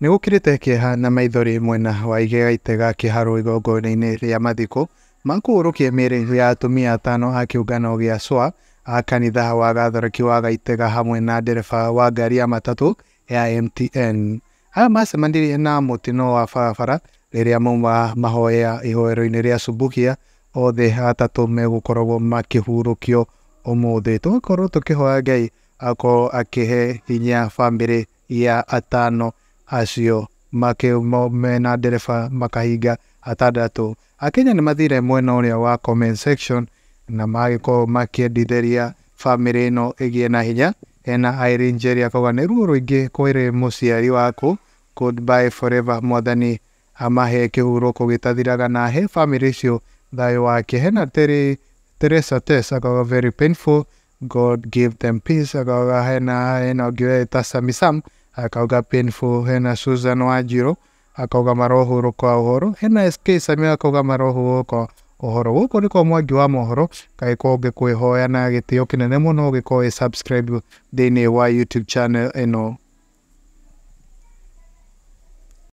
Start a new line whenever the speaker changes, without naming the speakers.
Nĩ gũkirĩte kĩeha na maithori mwena wa Gaitega Kĩharũ igongona-inĩ rĩa mathiko ma kũhurũkia mĩĩrĩ ya atumia atano a kĩũngano gĩa SWA a kanitha wa Gathoreki wa Gaitega hamwe na ndereba wa ngari ya matatũ ya MTN. Aya macemanirie na mũtino wa barabara rĩrĩa mauma mahoya ihoero-inĩ rĩa Subukia, othe atatũ megũkoragwo makĩhurũkio ũmũthĩ. Tũgakorwo tũkĩhoya Ngai akorwo akĩhe hinya bamĩrĩ ya atano acio mena ndereba makahinga atandatũ. Akenya nĩ mathire mwena ũrĩa wa comment section na magĩkorwo makĩendithĩria bamĩrĩ ĩno ĩgĩe na hinya. Hena Irene Njeri akauga nĩ ruo rũingĩ kwĩrĩ mũciari waku, goodbye forever, mwathani amahe kĩhurũko gĩtathiraga na ahe bamĩrĩ icio thayũ wake. Hena Teresa Tess akauga very painful, God give them peace. Akauga hena ũngĩ weta Sami Sam akauga painful. Hena Susan Wanjiru akauga marohurũka ũhoro. Hena SK Samia akauga marohurũka ũhoro. Gũkũ nĩ kwa Mwangi wa mohoro, kagĩkorwo ngĩkwĩhoya na gĩtĩo kĩnene mũno ũgĩkorwo wĩ subscribe thĩinĩ wa YouTube channel ĩno.